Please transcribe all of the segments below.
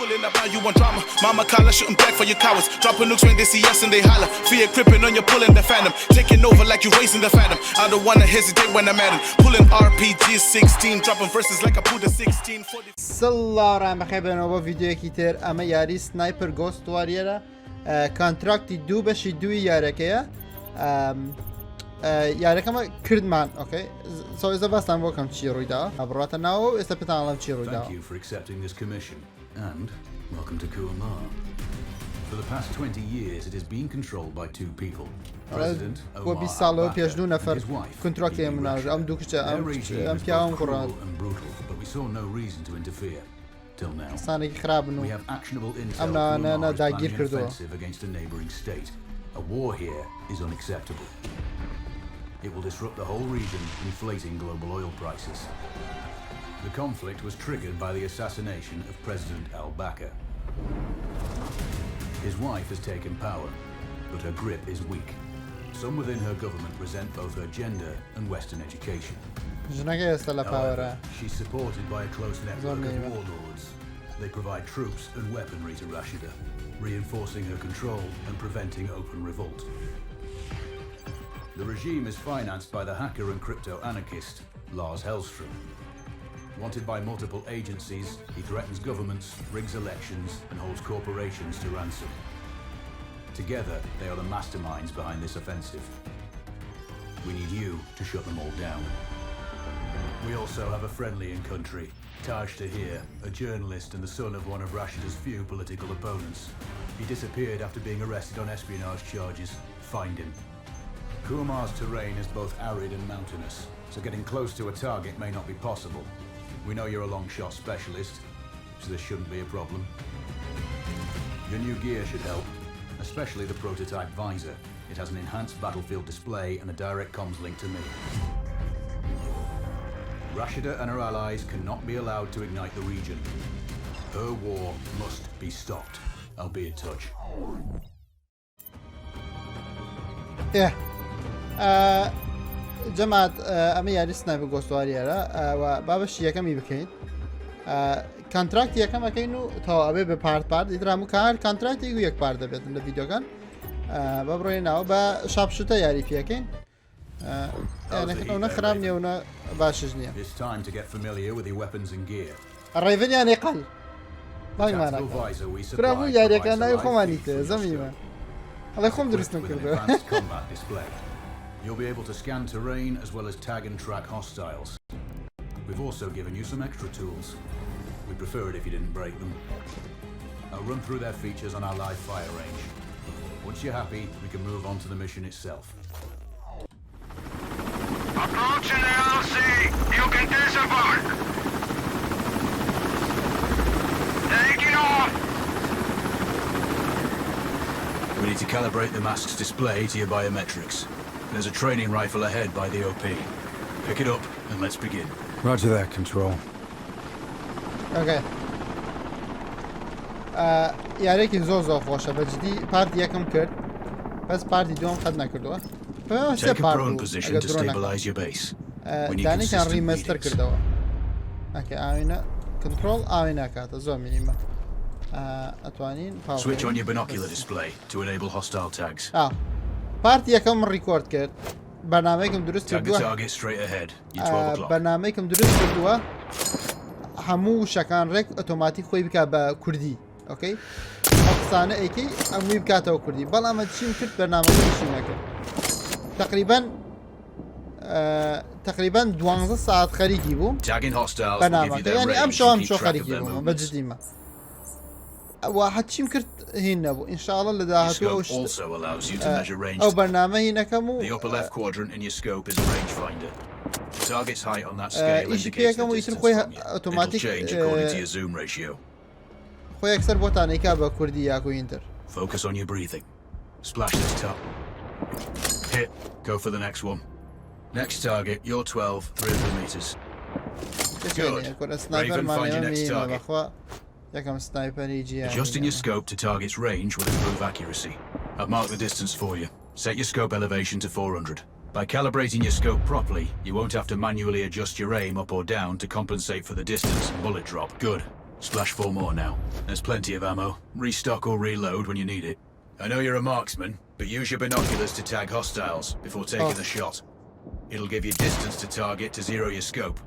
Pulling up now, you want drama. Mama Kala shooting back for your cowards. Dropping nukes when they see us and they holler. Fear creeping on you, pulling the phantom. Taking over like you raising the phantom. I don't wanna hesitate when I'm at 'em. Pulling RPG 16, dropping verses like I pulled a 16. 40. سڵاو ڕان بەخێر بێنەوە بۆ ڤیدیۆیەکی تر ئەمە یاری Sniper Ghost Warrior ە contract ی دوو بەشی دووی یارەکەیە یارەکەمە کردمان okay so ئێستا باستان بۆ کەم چی ڕوویدا بڕاتە ناوە و ئێستا پێتانڵم چی ڕوویدا And welcome to Kuamar. For the past 20 years, it has been controlled by two people. President بۆ Omar 20 ساڵەوە al-Bakr پێش دوو and نەفەر his wife, کۆنترۆڵی Bibi مناژ Rashida. ئەم دوو کچە Their ئەم regime ئەم is both پیاوم کوڕان cruel and brutal, but we saw no reason to interfere. Till now. کەسانێکی خراپن و We have actionable intel ئەم ناوانە Kuamar is داگیر planning an کردووە. offensive against a neighboring state. A war here is unacceptable. It will disrupt the whole region, inflating global oil prices. The conflict was triggered by the assassination of President al-Bakr. His wife has taken power, but her grip is weak. Some within her government resent both her gender and Western education. ژنەکە ئێستا لە power ە However, she's supported by a close network of Zorneva. warlords. They provide troops and weaponry to Rashida, reinforcing her control and preventing open revolt. The regime is financed by the hacker and crypto anarchist Lars Hellstrom. Wanted by multiple agencies, he threatens governments, rigs elections, and holds corporations to ransom. Together, they are the masterminds behind this offensive. We need you to shut them all down. We also have a friendly in country, Taj Tahir, a journalist and the son of one of Rashida's few political opponents. He disappeared after being arrested on espionage charges. Find him. Kuamar's terrain is both arid and mountainous, so getting close to a target may not be possible. We know you're a long shot specialist, so this shouldn't be a problem. Your new gear should help, especially the prototype visor. It has an enhanced battlefield display and a direct comms link to me. Rashida and her allies cannot be allowed to ignite the region. Her war must be stopped. I'll be in touch. ئێ جەماعەت ئەمە یاری Sniper Ghost Warrior ە و با بەشی یەکەمی بکەین contract یەکەم ئەەکەین و تەوا ئەبێ بە part part ئیتر هەموو کار contract ێک و یەک part دەبێتن لە ڤیدیۆکان بە بڕۆین ناوە بە sharpshooter یاری پێەکەین ئەو نە خراپ نییە و نە باشش نییە It's time to get familiar with your weapons and gear. Raven یانەی قەل The بانگمانە tactical visor we supply برا بوو یاریەکان provides a ناوی live خۆمانی feed تێ from your زەمیمە scope. ئەڵێ خۆم Equipped دروستم with an کردووە advanced combat display. You'll be able to scan terrain as well as tag and track hostiles. We've also given you some extra tools. We'd prefer it if you didn't break them. I'll run through their features on our live fire range. Once you're happy, we can move on to the mission itself. Approaching the LZ. You can disembark. Taking off. We need to calibrate the mask's display to your biometrics. There's a training rifle ahead by the OP. Pick it up and let's begin. Roger that, Control. Okay یارێکی زۆر زۆر خۆشە بە جدی part ی یەکەم کرد بەس part ی دووەم قەت نەکردووە سێ Take a part prone بوو position ئەگەر to درۆ نەکەم. stabilize your base. We need دانێکیان consistent remaster readings. کردەوە okay ئاوینە control ئاوی ناکاتە زۆر مهمە ئەتوانین پاو Switch on بکەین. your binocular display to enable hostile tags. Part یەکەم record کرد بەرنامەیەکم دروست Tag the کردووە target straight ahead. You're 12 o'clock. بەرنامەیەکم دروست کردووە هەموو وشەکان ڕێک ئۆتۆماتیک خۆی بک بە کوردی okay ئەو قسانە ئەیکەی ئەمووی بکاتەوە کوردی بەڵام ئەمە چیم کرد بەرنامەکە چی نەکرد تقریبا تقریبا 12 ساعت خەریکی بوو Tagging hostiles will give you بەرنامەکە their یعنی ئەم range شەوام and شۆ keep track of خەریکی their بووم بە movements. جدیمە هەچیم کرد هین نەبوو ئینشاءڵە لە Your داهاتوو ئەو scope شت- also allows you to measure range. ئەو بەرنامە هینەکەم و The upper left quadrant in your scope is a rangefinder. The target's height on that scale ئیشی indicates the پێکەم و ئیتر distance خۆی from you. It'll ئۆتۆماتیک change according to your zoom ratio. خۆی یەکسەر بۆتانێکا بە کوردی یاکو ئینتر Focus on your breathing. Splash this top. Hit. Go for the next one. Next target, you're 12, 300 meters. Good. کورە Raven, find your next sniper مان target. بەخوا یەکەم sniper ی جیهانی Adjusting your scope to target's range will improve accuracy. I've marked the distance for you. Set your scope elevation to 400. By calibrating your scope properly, you won't have to manually adjust your aim up or down to compensate for the distance and bullet drop. Good. Splash four more now. There's plenty of ammo. Restock or reload when you need it. I know you're a marksman, but use your binoculars to tag hostiles before taking Oh. the shot. It'll give you distance to target to zero your scope.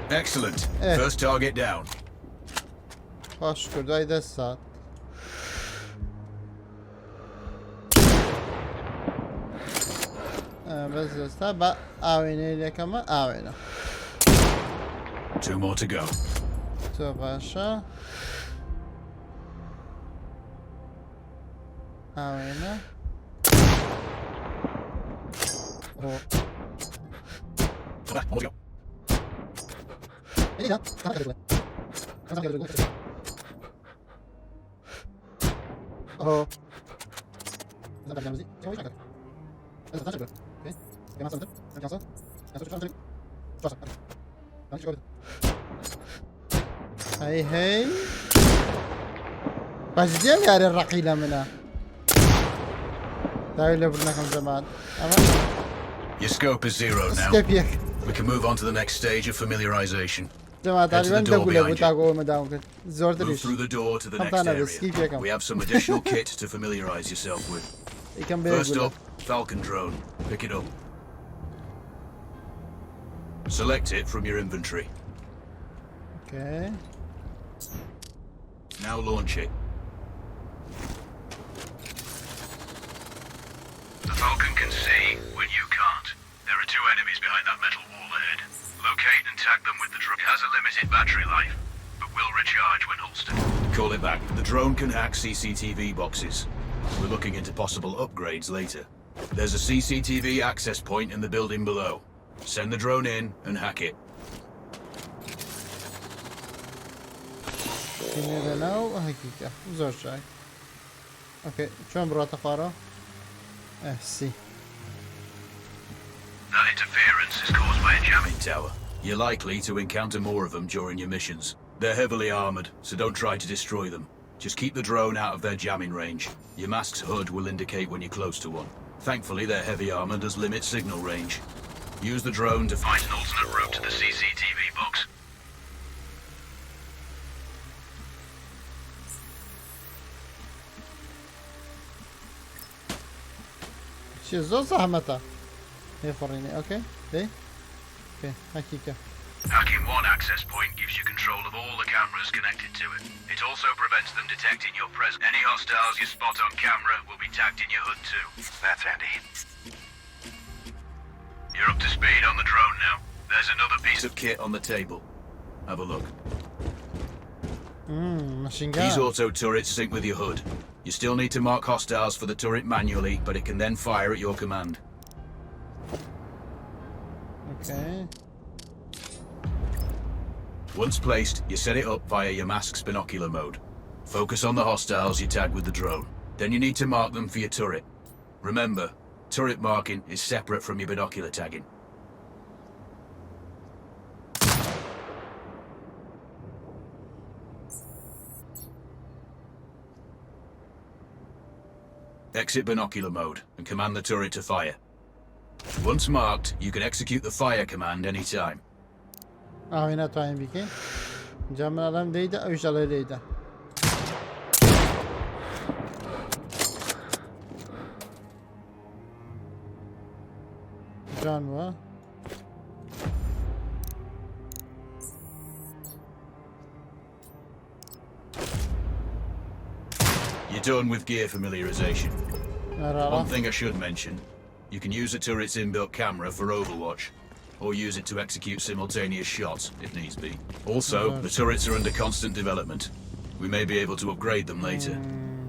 Excellent. Eh. First target down. خوا شوکر دوای دە سات بەس ئێستا بە ئاوێنەی لەکەمە ئاوێنە Two more to go. تۆ باشە ئاوێنە ئۆ. More to go. ئۆ. هەی هەی بەجدی ئەم یارە ڕەقی لە منە داوای لێبوردنەکەم جەماعەت ئەمە Your scope is zeroed now. step یەک We can move on to the next stage of familiarization. جەماعەت Head to the تاریبەن door دە گولە بوو behind you. تاکۆ ئەمە داوم کرد Move زۆرتریش through the door to the next خەمتان نەبێت area. skip یەکەم We have some additional kit to familiarize yourself with. یەکەم بێ First گولە up, Falcon drone. Pick it up. Select it from your inventory. okay Now launch it. The Falcon can see when you can't. There are two enemies behind that metal wall ahead. Locate and tag them with the drone. It has a limited battery life, but will recharge when holstered. Call it back. The drone can hack CCTV boxes. We're looking into possible upgrades later. There's a CCTV access point in the building below. Send the drone in and hack it. بینێرە ناو هەکیکە زۆر چاک okay چۆن بڕاتە خوارەوە ئەسی That interference is caused by a jamming tower. You're likely to encounter more of them during your missions. They're heavily armored, so don't try to destroy them. Just keep the drone out of their jamming range. Your mask's HUD will indicate when you're close to one. Thankfully, their heavy armor does limit signal range. Use the drone to find an alternate route to the CCTV box. چی زۆر زەحمەتە لێخوڕینی okay دەی okay هەکیکە Hacking one access point gives you control of all the cameras connected to it. It also prevents them detecting your presence. Any hostiles you spot on camera will be tagged in your HUD too. That's handy. You're up to speed on the drone now. There's another piece of kit on the table. Have a look. machine These gun auto turrets sync with your HUD. You still need to mark hostiles for the turret manually, but it can then fire at your command. okay Once placed, you set it up via your mask's binocular mode. Focus on the hostiles you tag with the drone. Then you need to mark them for your turret. Remember, turret marking is separate from your binocular tagging. Exit binocular mode and command the turret to fire. Once marked, you can execute the fire command anytime. ئاوی ناتوانین بیکەین جا من ئەڵێم دەیدا ئەویش ئەڵێ لێیدا جوان بووە You're done with gear familiarization. ئەرا One thing I should mention, you can use the turret's inbuilt camera for overwatch, or use it to execute simultaneous shots if needs be. Also, the turrets are under constant development. We may be able to upgrade them later.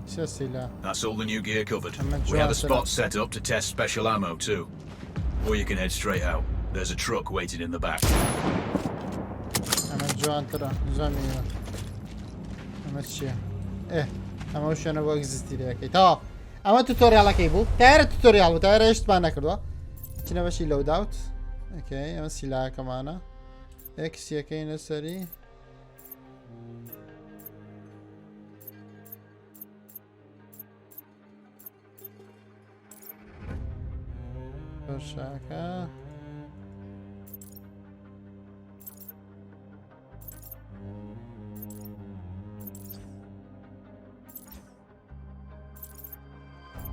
چه سیلا That's all the new gear covered. I'm We have a interested. spot set up to test special ammo too. Or you can head straight out. There's a truck waiting in the back. ئەمە جوانترە زۆر ئەمە چییە؟ ئێ ئەمە ئەو شوێنە بۆ exit ی لەکەی تەواو ئەمە tutorial ەکەی بوو تایرە tutorial بوو تایرە هێشتمان نەکردووە چینە بەشی loadout okay ئەمە سیلاکەمانە X یەکەی لەسەری زۆر چاکە.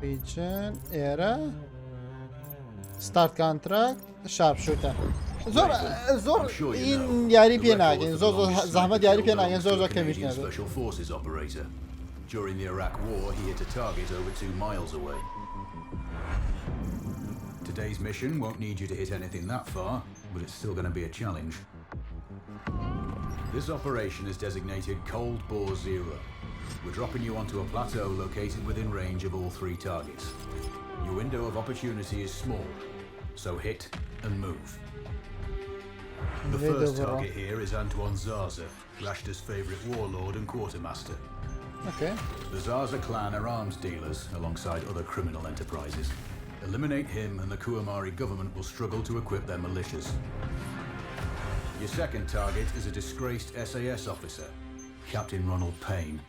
ریجن ئێرە ستارت کانتراکت شارپ شوتە زۆر زۆر I'm sure you این know. یاری The پێ record ناگەین for زۆر the زۆر longest زەحمەت sniper یاری kill پێ ناگەین belongs زۆر to a زۆر کەمیش Canadian نەبێت Special Forces operator. During the Iraq War, he hit a target over 2 miles away. Today's mission won't need you to hit anything that far, but it's still going to be a challenge. This operation is designated Cold Bore Zero. We're dropping you onto a plateau located within range of all three targets. Your window of opportunity is small, so hit and move. The Window first of target here is Antoine Zaza, Rashida's favorite warlord and quartermaster. Okay The Zaza clan are arms dealers, alongside other criminal enterprises. Eliminate him, and the Kuamari government will struggle to equip their militias. Your second target is a disgraced SAS officer, Captain Ronald Payne.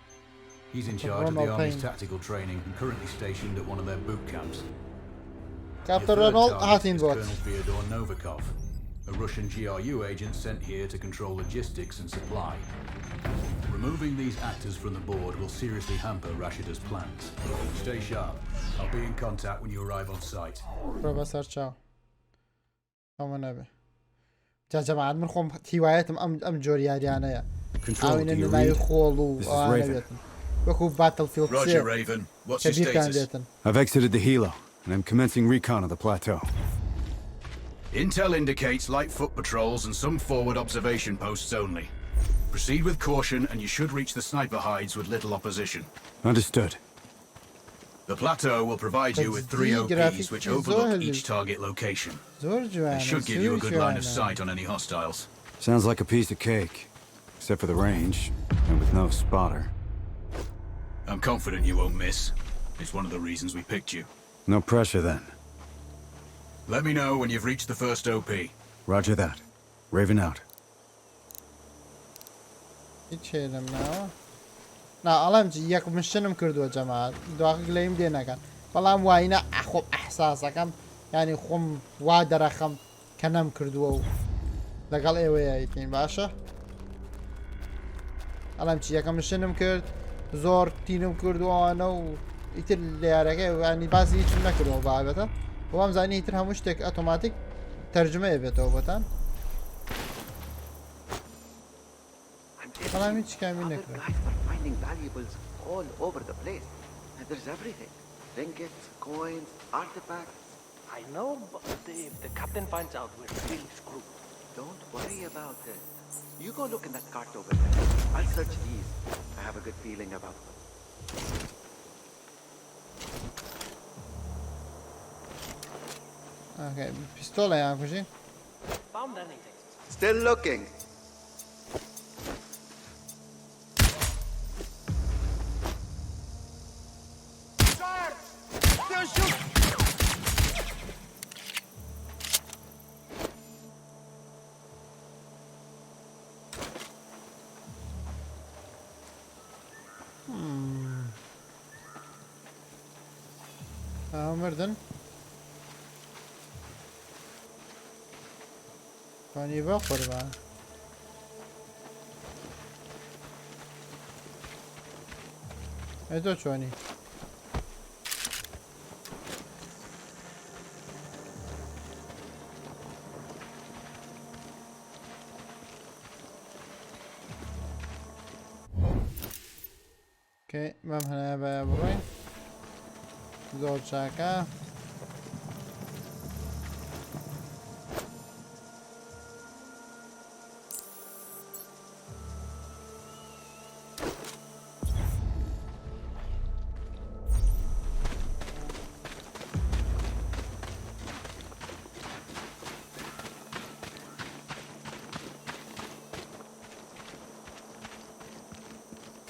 He's in charge of the Ronald Army's Payne. tactical training and currently stationed at one of their boot camps. Your کاپتەر third ڕۆناڵد target هاتین is بۆت Colonel Fyodor Novikov, a Russian GRU agent sent here to control logistics and supply. Removing these actors from the board will seriously hamper Rashida's plans. Stay sharp. I'll be in contact when you arrive on site. بڕۆ بەسەر چاو ئەمە نەبێ جا جەماعەت من خۆم هیوایەتم ئەم ئەم جۆر یاریانەیە Control, ئاوینە do you ناوی read? خۆڵ و This is ئەوانە Raven. بێتن وەکو باتڵفیڵد Roger, سێ Raven. What's کە your بیرتان status? بێتن I've exited the helo, and I'm commencing recon of the plateau. Intel indicates light foot patrols and some forward observation posts only. Proceed with caution, and you should reach the sniper hides with little opposition. Understood. The plateau will provide you with three The OPs graphic which is overlook so each target location. زۆر They جوانە should give you a زۆر good line of جوانە. sight on any hostiles. Sounds like a piece of cake, except for the range, and with no spotter. I'm confident you won't miss. It's one of the reasons we picked you. No pressure then. Let me know when you've reached the first OP. Roger that. Raven out. هیچ هێنم ناوە نا ئەڵێم چی یەک mission م کردووە جەماعەت دواخە گلەیم لێ نەکەن بەڵام واینە ئەخۆم ئەحساسەکەم ینی خۆم وا دەرەخەم کە نەم کردووە و لەگەڵ ئێوەیە یتین باشە ئەڵێم چی یەکەم mission م کرد زۆر تینم کردووانە و ئیتر لە یارەکە ینی باسی هیچم نەکردەوە بابەتە وام زانی ئیتر هەموو شتێک ئۆتۆماتیک تەرجمەیە بێتەوە بۆتان I'm بەڵام telling you, هیچ کامی other نەکرد guys are finding valuables all over the place. And there's everything. Trinkets, coins, artifacts. I know, but if the captain finds out, we're really screwed. Don't worry about it. You go look in that cart over there. I'll search these. I have a good feeling about them. Okay پیستۆڵە یان کوژی Found anything? Still looking. They're shooting! ئەوە مردن توانی بە قوربان ئەی تۆ چۆنی Okay بەم هەنایە باە بڕۆین زۆر چاکە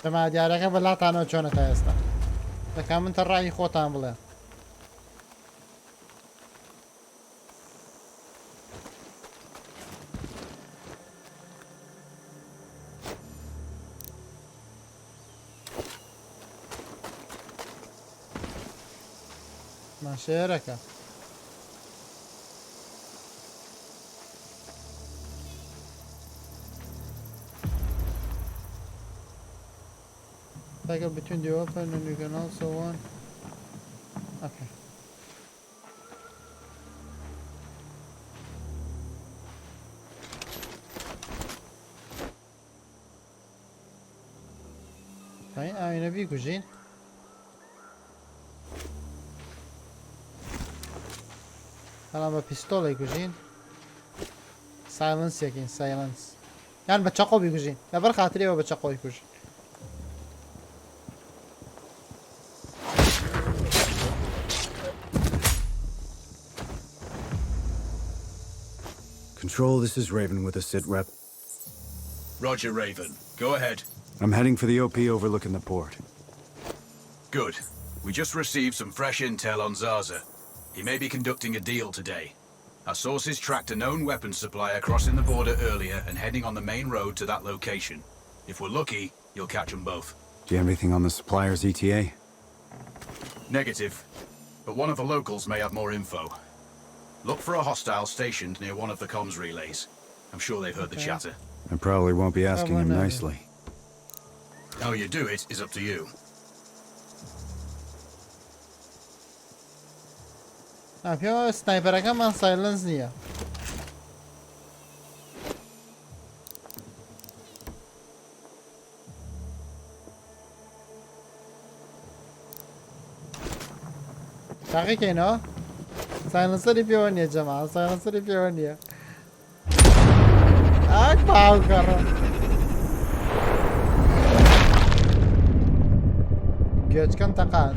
دەما دیارەکە بەلاتانەوە چۆنە تا ئێستا دەکا من تە ڕای خۆتان بڵێ ماشێرەکە Cycle between the weapon and you can also one. Okay. ئەی ئاوینە بیکوژین بەڵام بە پیستۆڵی کوژین سایلنس یەکین سایلنس یان بە چەقۆ بیکوژین لەبەر خاترێەوە بە چەقۆی کوژین Control, this is Raven with a sit rep. Roger, Raven. Go ahead. I'm heading for the OP overlooking the port. Good. We just received some fresh intel on Zaza. He may be conducting a deal today. Our sources tracked a known weapons supplier crossing the border earlier and heading on the main road to that location. If we're lucky, you'll catch them both. Do you have anything on the supplier's ETA? Negative. But one of the locals may have more info. Look for a hostile stationed near one of the comms relays. I'm sure they've heard the Okay. chatter. I probably won't be asking him why not? nicely. How you do it is up to you. نا پێم وایە سنایپەرەکەمان سایلنس نییە تاقیکەینەوە سایلنسەری پێوە نییە جەما سایلنسەری پێوە نییە ئاک باوکەڕە گوێچکەم تەقان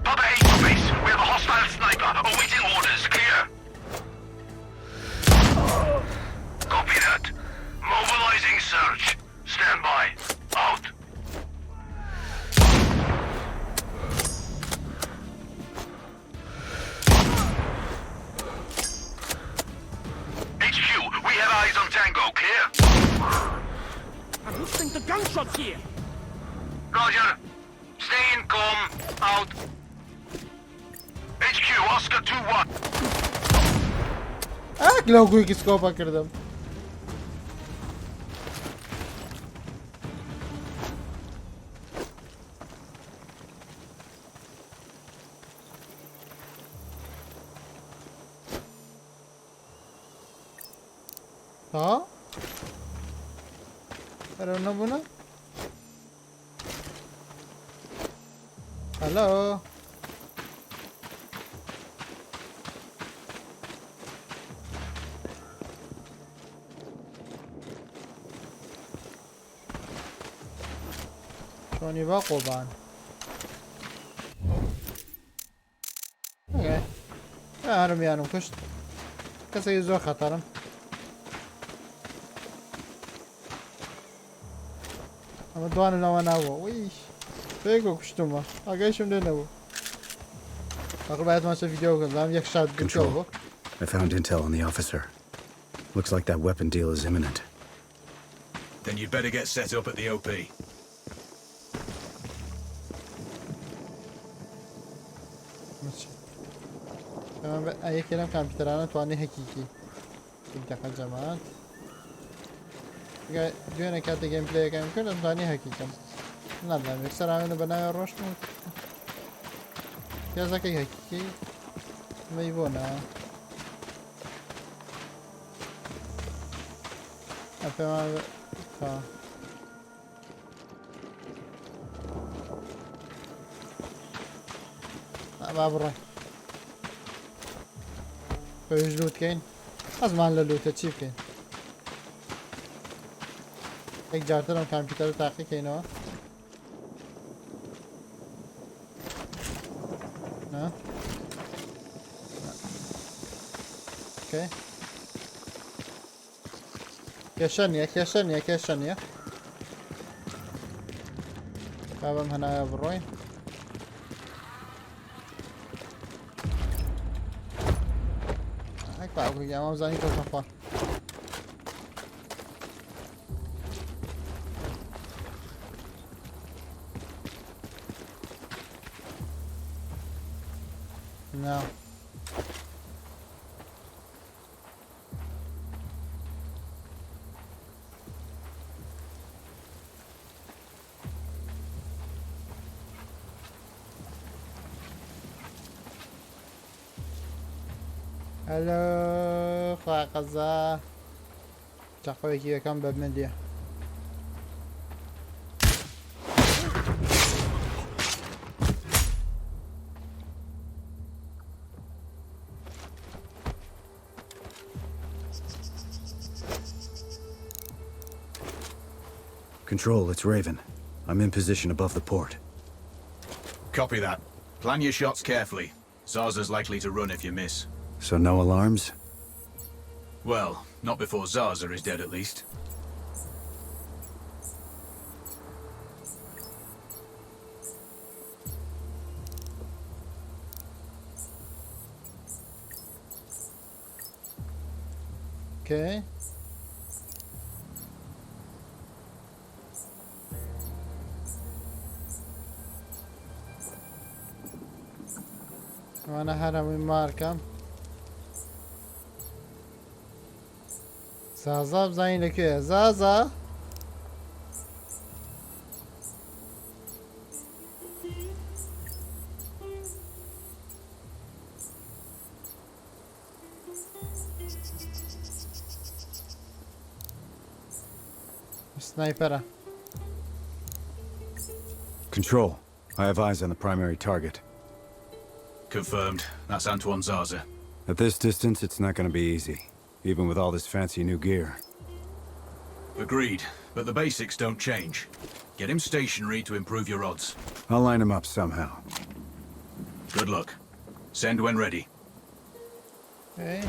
Papa 8 to base. We have a hostile sniper. Awaiting orders. Clear. Copy that. Mobilizing search. Stand by. Out. HQ, we have eyes on Tango. Clear? I'm listening to gunshots here. Roger. Stay in calm. Out. HQ, Oscar 2-1. ئاک لەو quick scope ە کردم تا بەرەو نەبوونە هەلۆ چۆنی با قۆبان ئۆکەی هەرم یانم کوشت کەسێکی زۆر خەتەرم ئەمە دوانە لەوە ناوە ویش پێکەوە کوشتمە ئاگایشم لێ نەبوو ئاخر باید ماچە ڤیدیۆ بکەم زانم یەک شات Control. بوو I found intel on the officer. Looks like that weapon deal is imminent. Then you'd better get set up at the OP. یەکێ لەم کامپیوتەرانە توانی هەکیکی یەک دەقە جەماعەت دوێنێ کاتێک gameplay ەکەم کرد ئەمتوانی هەکیکەم نازانم یەکسەر ئاوێنە بە ناوێ ڕۆشتم و پیازەکەی هەکیکی مەی بۆ نا پێمان تا با بڕۆین پێویست loot کەین حەزمان لە loot ە چی بکەین یەک جارتر ئەم کامپیوتەرە تاقیکەینەوە نا okay کێشە نییە کێشە نییە کێشە نییە با بەم هەنایە بڕۆین ئەک باوکە گیان وامزانی کەوتمە خوار نا. هەلۆ خوا قەزا چەقۆیەکی یەکەم بە من دێ. Control, it's Raven. I'm in position above the port. Copy that. Plan your shots carefully. Zarza's likely to run if you miss. So no alarms? Well, not before Zarza is dead at least. Okay. ئەوانە هەر هەمووی مارکەم زازا بزانین لەکوێ زازا سنایپەرە. Control, I have eyes on the primary target. Confirmed. That's Antoine Zaza. At this distance, it's not gonna be easy, even with all this fancy new gear. Agreed, but the basics don't change. Get him stationary to improve your odds. I'll line him up somehow. Good luck. Send when ready. Okay.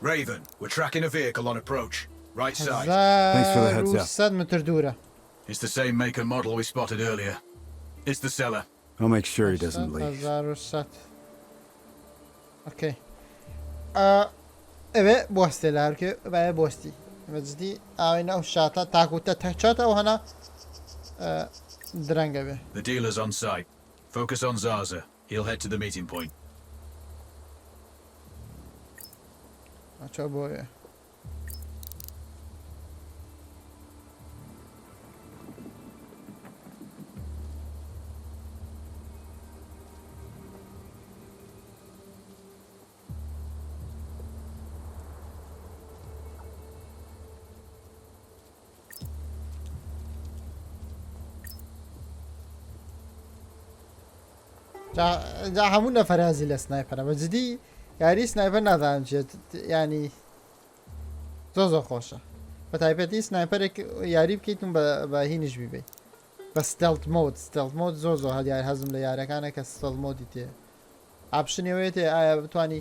Raven, we're tracking a vehicle on approach. Right side. Thanks for the heads up. 100 متر دوورە. It's the same make and model we spotted earlier. It's the seller. I'll make sure he doesn't leave. 1100. ئۆکەی. ئەوێ بۆستێ لە هەرکێ باە بۆستی بەجدی ئاوێنە ئەو شاتە تاکوتە تەچاتە ئەو هەنا درەنگە بێ. The dealer's on site. Focus on Zaza. He'll head to the meeting point. ئەچۆ بۆیە. جا هەموو نەفەرازی لە سنایپەرە بە جدی یاری سنایپەر نازانم چێت ینی زۆ زۆر خۆشە بە تایبەتی سنایپەرێک یاری بکەیتون بە هینیش بیبی بە ستێڵت مۆد ستێڵت مۆد زۆر زۆر هەر یار حەزم لە یارەکانە کە ستێڵت مۆدی تێ ئاپشنی ئەوەیە تێ ئایا بتانی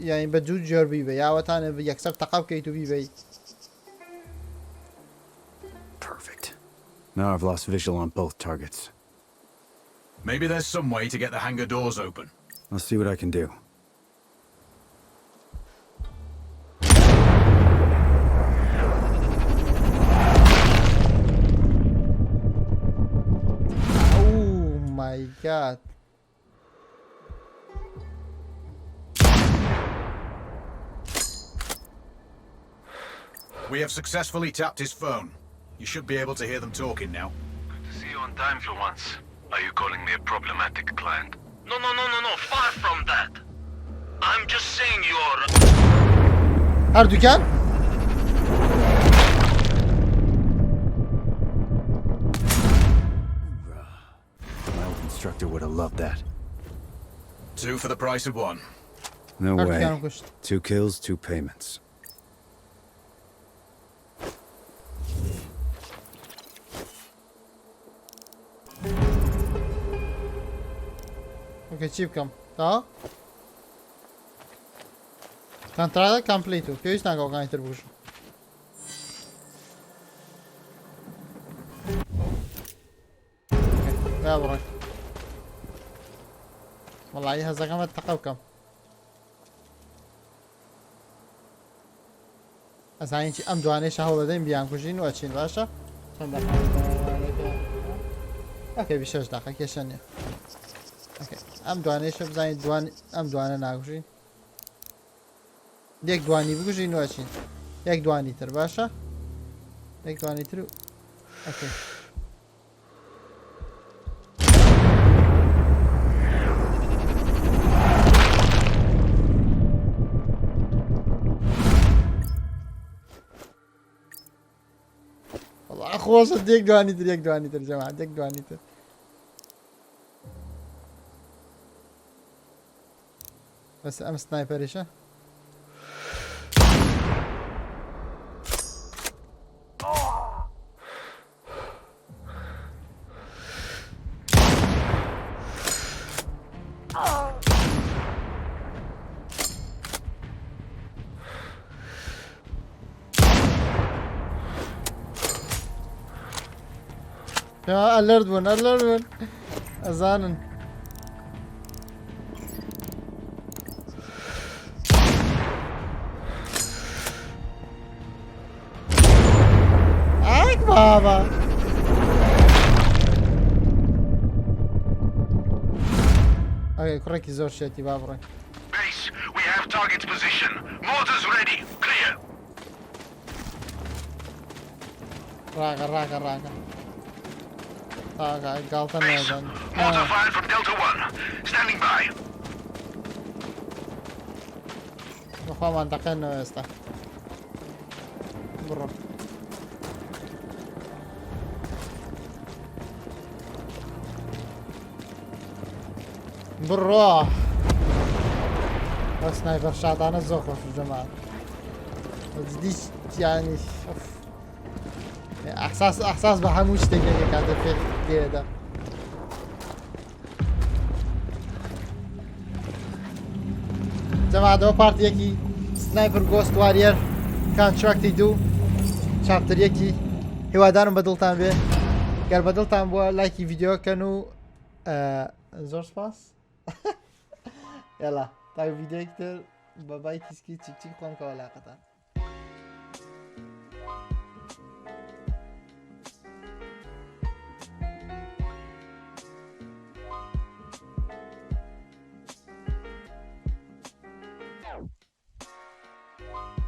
یانی بە دوو جۆر بیبە یاوەتانە یەکسەر تەقە بکەیت و بیبەی. Perfect. Now I've lost visual on both targets. Maybe there's some way to get the hangar doors open. I'll see what I can do. Oh my god. We have successfully tapped his phone. You should be able to hear them talking now. Good to see you on time for once. Are you calling me a problematic client? No, no, no, no, no. Far from that. I'm just saying you're... هەردووکیان؟ My old instructor would have loved that. Two for the price of one. No way. هەردووکیان کوشت. Two kills, two payments. ئۆکەی چی بکەم؟ تا؟ کانترادە کامپلیت و پێویست ناکە ئەوکانی تر بکوژم. با بڕۆین. وەڵی هەزەکەمە تەقە بکەم. ئەزانین چی ئەم دوانەیش هەوڵ دەدەین بیانکوژین و ئەچین باشە؟ چەند دەقە؟ okay 26 دقە کێشە نییە. okay ئەم دوانەیشە بزانین دوان ئەم دوانە ناکوژین. یەک دوانی بگوژین و ئەچین. یەک دوانی تر باشە؟ یەک دوانی تر و okay. وەڵا خۆشە یەک دوانی تر یەک دوانی تر جەماعەت یەک دوانی تر. بەس ئەم سنایپەریشە ئەلەرت بوون ئەلەرت بوون ئەزانن ئاک بابا ئەگەر کوڕێکی زۆر شێتی با بڕۆین. Base, we have target position. Mortars ready. Clear. ڕاگە ڕاگە ڕاگە ڕاگە گاڵتە Base, نازان mortar fired from Delta 1. Standing by. بەخوامان دەقێنەوە ئێستا بڕۆ بڕۆ ئەو sniper shot انە زۆر خۆش جەماعەت جدی یانی ئۆف. ئەحساس ئەحساس بە هەموو شتێک دەکاتە پێ لێدا. جەماعەتەوە part یەکی Sniper Ghost Warrior Contracts دوو chapter یەکی هیوادارم بەدڵتان بێ گەر بەدڵتان بووە لایکی ڤیددیوکەن و زۆر سپاس یالا تا ڤیددیوەیەکی تر بە بای تیسکی چیک چیک خۆم کەوە لاقەتان.